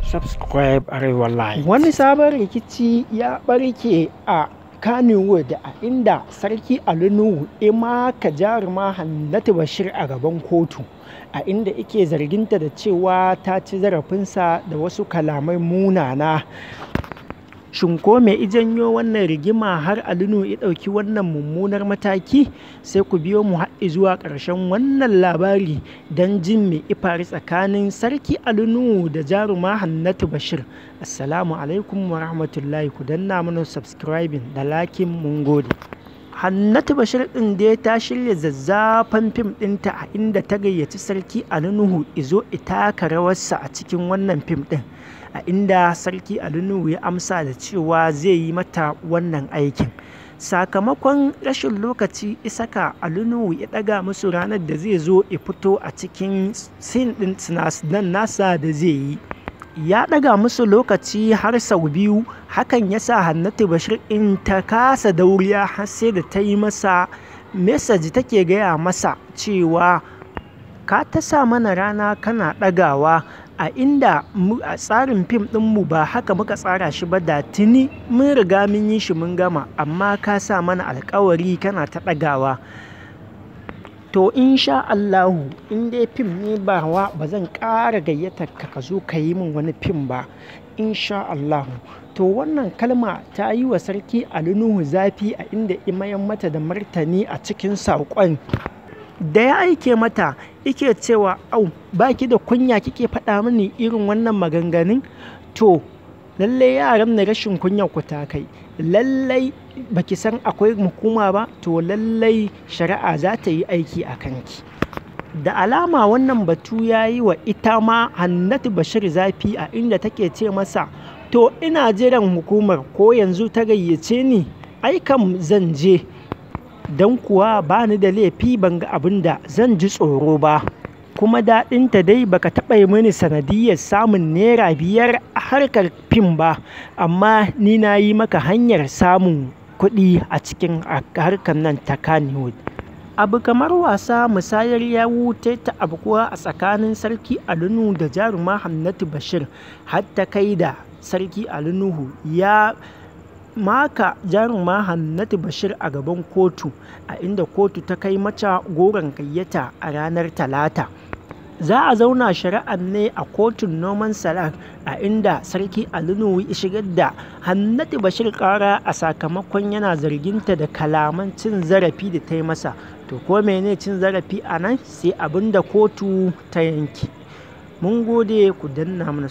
Subscribe Arewa Live. Wani sabon rikici ya ɓarke a Kannywood a inda Sarki Ali Nuhu ya maka jaruma Hannatu Bashir a gaban kotu, a inda yake zarginta da cewa ta ci zarafinsa da wasu kalamai munana. Shin ko me i janyo wannan rigima har Ali Nuhu ya ɗauki wannan mummunar mataki? Sai ku biyo mu har zuwa ƙarshen wannan labari don jin me i faru tsakanin Sarki Ali Nuhu da jaruma Hannatu Bashir. Assalamu alaikum wa rahmatullahi, ku danna mana subscribing da liking, mun gode. Hannatu Bashir ɗin dai ta shirya zazzafan fim ɗinta a inda ta gayyaci Sarki Ali Nuhu izo itaka rawarsa a cikin wannan fim ɗin, a inda Sarki Ali Nuhu ya amsa da cewa zai yi mata wannan aikin. Sakamakon rashin lokaci isaka Ali Nuhu ya ɗaga musu ranar da zai zo ya fito a cikin sin ɗin sinasinan nasa da zai yi. Ya ɗaga musu lokaci har sau biyu, hakan ya sa Hannatu Bashir ɗin ta kasa dauriya har sai da ta yi masa message take gaya masa cewa ka ta sa mana rana kana ɗagawa, a inda a tsarin fim ɗinmu ba haka muka tsara shi ba, da tuni mun riga mun yi shi mun gama, amma ka sa mana alkawari kana ta ɗagawa. To insha Allahu in dai fim ne ba wa ba zan ƙara gayyatar ka ka zo ka yi min wani fim ba, insha Allahu. To wannan kalma ta yi wa Sarki Ali Nuhu zafi a inda i mayar mata da martani a cikin saƙon da ya aike mata, yake cewa au baki da kunya kike faɗa mini irin wannan maganganun? To lallai yaran na rashin kunyar ku ta kai, lallai baki san akwai hukuma ba, to lallai shari'a za ta yi aiki a kanki. Da alama wannan batu ya yi wa ita ma Hannatu Bashir zafi a inda take ce masa to ina jiran hukumar ko yanzu ta gayyace ni, ai kam zan je, don kuwa ba ni da laifi, ban ga abin da zan ji tsoro ba. Kuma daɗinta dai baka taɓa yi mini sanadiyyar samun ₦5 a harkar fim ba, amma ni na yi maka hanyar samun kuɗi a cikin harkar nan ta Kannywood. Abu kamar wasa musayar yawu ta ta abkuwa a tsakanin Sarki Ali Nuhu da jaruma Hannatu Bashir, har ta kai da Sarki Ali Nuhu ya maka jaruma Hannatu Bashir a gaban kotu, a inda kotu ta kai mata goron gayyata a ranar Talata. Za a zauna shari'ar ne a kotun Noman Salak, a inda Sarki Ali Nuhu ya shigar da Hannatu Bashir ƙara a sakamakon yana zarginta da kalaman cin zarafi da ta yi masa. To ko mene cin zarafi a nan sai abin da kotu ta yanke. Mun gode, ku danna mana.